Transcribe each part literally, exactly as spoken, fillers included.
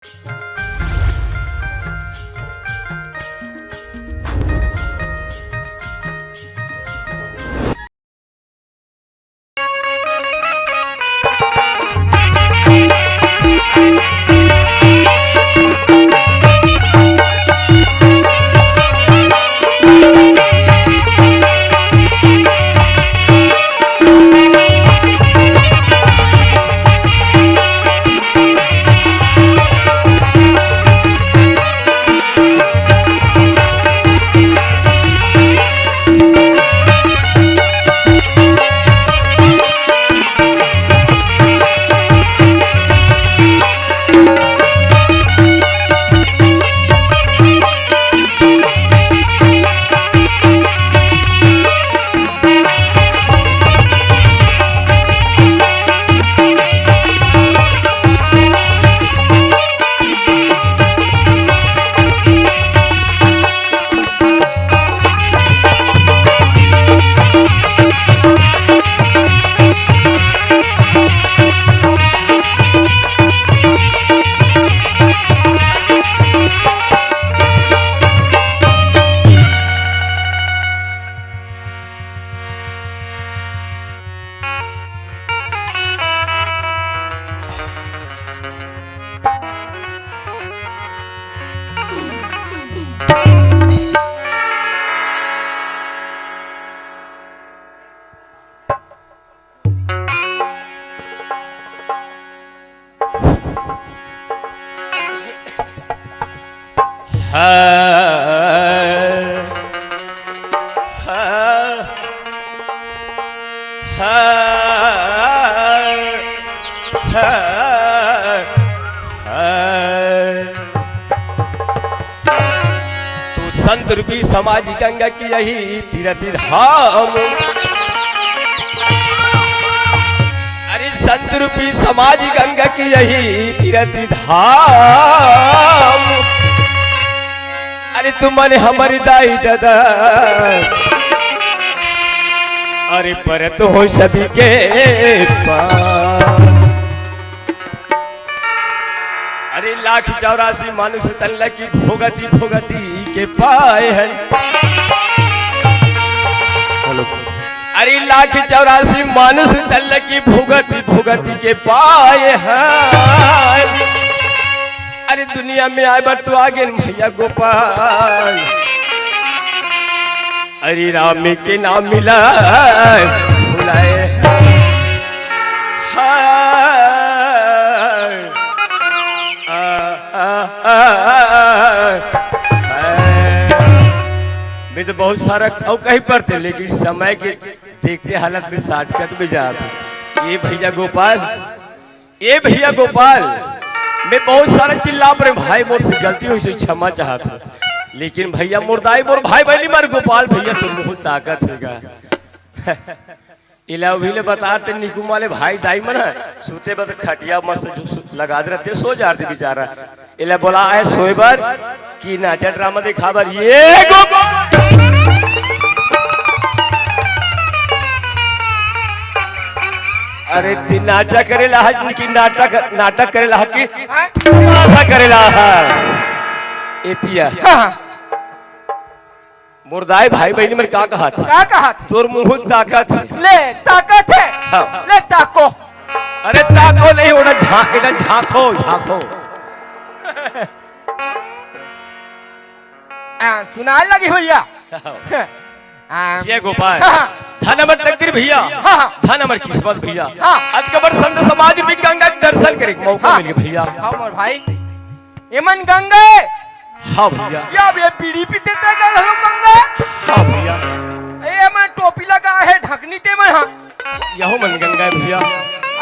तू संत रूपी समाज गंगा की यही तीरथ धाम। अरे संत रूपी समाज गंगा की यही तीरथ धाम। अरे तुमन हमर दाई ददा, अरे परत हो सभी के पार। अरे लाख चौरासी मानुष तन ल की भोगती भोगती के पाए हन। हेलो। अरे लाख चौरासी मानुष तन ल की भोगती भोगती के पाए हन। अरे दुनिया में आए बर तू आगे न भैया गोपाल। अरे राम के नाम मिला भुलाए। हाय। आ, आ, आ, आ, हाय। मैं तो बहुत सारा अउ कहीं पढ़ते, लेकिन समय के देखते हालत में shortcut में जात हे। ये भैया गोपाल, ए भैया गोपाल, मैं बहुत सारा चिल्ला परे भाई, मोर से गलती होइस, क्षमा चाहत हूँ। लेकिन भैया मोर दाई, मोर भाई बहिनी, मोर गोपाल भैया तो मुँह ताकत हे गा। एला अभी ले बता ते निकुम वाले भाई दाई मन ह, सुते बर खटिया मस्त जो सु-, लगा दे रहते, सो जाते बेचारा। एला बोला हे सोए बर कि नाचा ड्रामा दिखा बर? ये गो-, अरे ती नाचा करे ला हस कि नाटक, नाटक करे ला हस कि तमाशा करे ला हस? एतिया। हाँ, हाँ। मोर दाई भाई बहिनी मन का कहत हे? का कहत हे? तोर मुँह ताकत हे। ले, ताकत हे। हाँ। ले, ताको। अरे ताको नहीं, ओला झा-, एला झाँको, झाँको। आ, सुनाए लगी भैया। आ, जय गोपाल। हाँ, हाँ। धन हमर तकदीर भैया। हाँ, हाँ। धन हमर किस्मत भैया। हाँ। अतका बड़ संत समाज में गंगा के दर्शन करे के मौका हाँ। मिल गे भैया। हाँ, मोर भाई। एमन गंगा। हाँ भैया। या अब ये बीड़ी पीते ते गए हम गंगा। हाँ भैया। एमन टोपी लगा हे, ढकनी ते मन, हाँ। यहो मन गंगा हे भैया।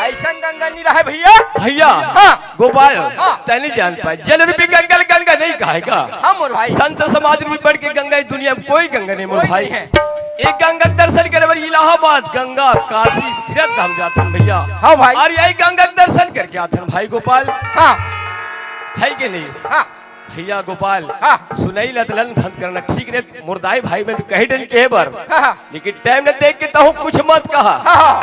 अइसन गंगा नहीं रहे भैया। भैया, हाँ। गोपाल, हाँ। तैं नहीं जान पाए, जल रूपी गंगा ल गंगा नहीं कहे का? हाँ मोर भाई। संत समाज रूपी बड़ के गंगा इस दुनिया में कोई गंगा नहीं मोर कोई भाई। नहीं है। एक गंगा के दर्शन करे बर इलाहाबाद, गंगा, काशी, तीरथ धाम जाथन भैया। हाँ भाई। अउ यही गंगा के दर्शन करके आथन भाई गोपाल। हाँ। है कि नहीं? हाँ। भैया गोपाल, हाँ। सुनई ला त लन बंद करना, ठीक रे? मोर दाई भाई मन तो कहे डन कहे बर, हाँ, हाँ। लेकिन time न देख के तहूँ कुछ मत कहा। हाँ, हाँ।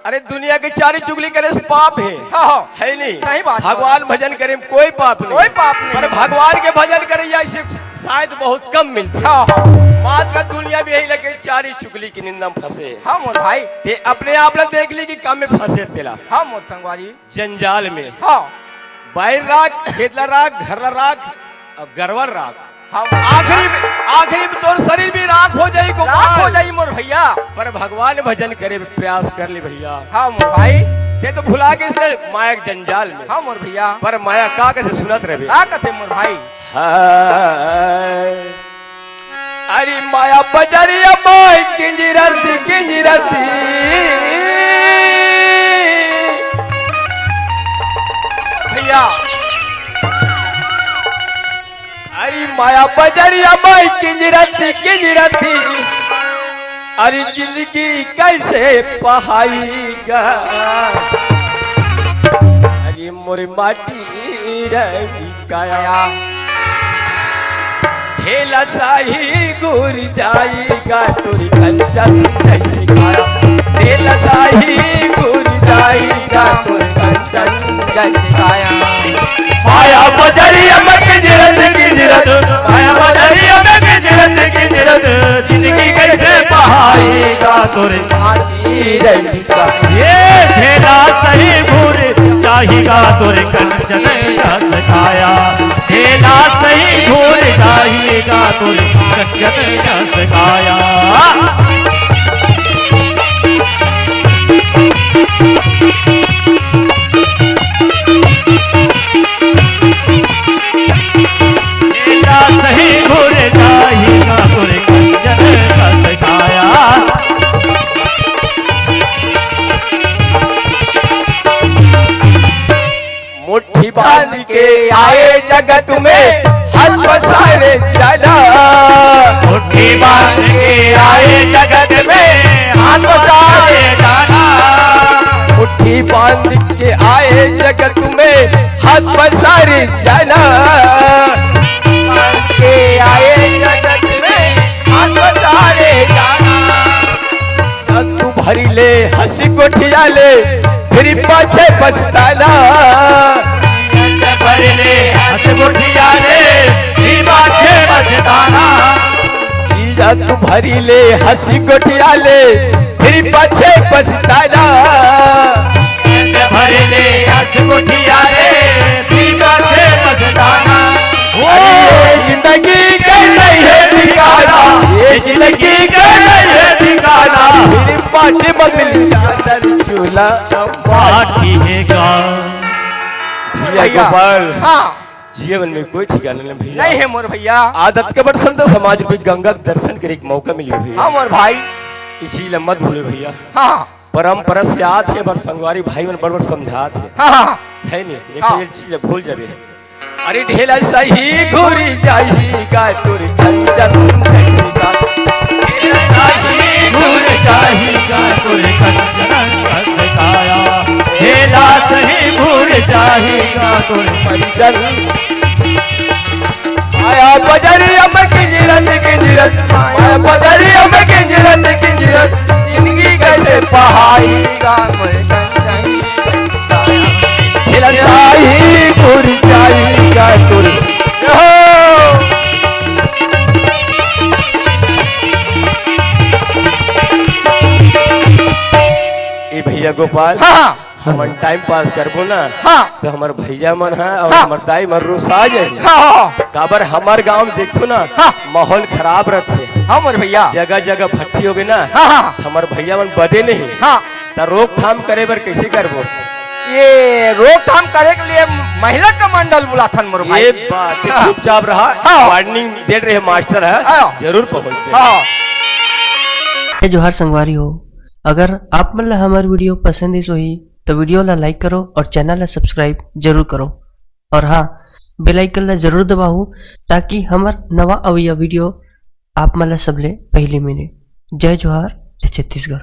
अरे, दुनिया के चारी चुगली करे से पाप हे। हाँ, हाँ। हे नहीं? सही बात हे। भगवान भजन करे में कोई पाप नहीं। कोई पाप नहीं। पर भगवान के भजन करे या से शायद बहुत कम मिलथे। हाँ, हाँ। मात्र दुनिया में यही लगे चारी चुगली की निंदा में फंसे। हाँ मोर भाई। ते अपने आप ला देख ली कि काम में फंसे तेला। हाँ मोर संगवारी। जंजाल में। हाँ। बाहिर राख, खेत ला राख, घर ला राख, अब गरवा ला राख। हाँ। आखिरी में, आखिरी में तोर शरीर भी राख हो जाई, गोपाल। राख हो जाई मोर भैया। पर भगवान भजन करे प्रयास कर ले भैया। हाँ मोर भाई। ते तो भुला के इसने माया के जंजाल में। हाँ मोर भैया। पर माया का कथे सुनत रहे। का कथे मोर भाई? हाँ। अरे माया बजरिया माई किंजरत किंजरत। भैया। अरे माया बजरिया माई किंजरत किंजरत। अरे जिंदगी कैसे पहाई गा। अरे मोर माटी रंग काया। ढेला साही गुर जाई गा तोर कंचन जैसी काया। ढेला साही गुर जाई गा तोर कंचन जैसी काया। माया बजरिया में किंजरत किंजरत, माया बजरिया में किंजरत किंजरत, जिंदगी कैसे पहाई गा तोर माटी रंग ये ढेला सही भूर जाहिगा तोर कंचन रस काया। ढेला सही भूर जाहिगा तोर कंचन रस काया। ढेला सही भूर जाहिगा तोर कंचन रस काया। मुट्ठी बांध के आए जगत में हाथ पसारे जाना। मुट्ठी बांध के आए जगत में हाथ पसारे जाना। मुट्ठी बांध के आए जगत में हाथ पसारे जाना। बांध के आए जगत में हाथ पसारे जाना। तू भरी ले हंसी गोठिया ले, फिर पाछे पछताना। भरी ले हंसी गोठिया ले, फिर पाछे पछताना। जीजा तू भरी ले हंसी गोठिया ले, फिर पाछे पछताना। भरी ले हंसी गोठिया ले, फिर पाछे पछताना। अरे ये जिंदगी के नहीं है ठिकाना, ये जिंदगी के नहीं है ठिकाना। फिर पाछे बदली चादर चोला बाटी है गा। भैया भैया। गोपाल, हाँ। जीवन में कोई ठिकाना नहीं भैया। नहीं है मोर भैया। आदत के बट संत समाज रूपी गंगा के दर्शन करे एक मौका मिली भैया। हाँ मोर भाई। इसी ला मत भूले भैया। हाँ। परंपरा से आत हे, बर संगवारी भाई मन बड़ बड़ समझात हे। हाँ, हाँ। है नहीं, नहीं हाँ। तो ये चीज भूल जाबे। अरे ढेला सही घुरी जाही का तोर कंचन जैसी का। ढेला सही घुरी जाही का तोर कंचन जैसी काया। ढेला सही घुरी जाही का तोर कंचन। आया बजरिया में किंजरत किंजरत, आया बजरिया में किंजरत किंजरत, जिंदगी कैसे पहाई गा मोर कंचन। ढेला सही घुरी जाही का तोर। ए भैया गोपाल, हाँ, हाँ। हमन टाइम पास करबो ना, हाँ। तो हमर भैया मन ह और हाँ। हमर दाई मन रुसा जाही। हाँ, हाँ, हाँ। काबर हमर गांव में देखथो ना, हाँ। माहौल खराब रथे। हाँ, मोर भैया। जगह जगह भट्ठी हो गई ना, हाँ, हाँ। हमर भैया मन बदे नहीं। हाँ। त रोकथाम करे बर कैसे करबो? ये रोकथाम करे के लिए महिला कमांडल बुलाथन मोर भाई। ये बात है, हाँ। चुपचाप रहा। हाँ। वार्निंग दे रहे मास्टर है, हाँ। जरूर पहुंच जाए। हाँ। जय जोहार संगवारी हो, अगर आप मन ला हमर वीडियो पसंद आइस होही, तो वीडियो ला लाइक करो और चैनल ला सब्सक्राइब जरूर करो। और हाँ, बेल आइकन ला जरूर दबाओ, ताकि हमर नवा अवइया वीडियो आप मन ला सबले पहली मिले। जय जोहार, जय छत्तीसगढ़।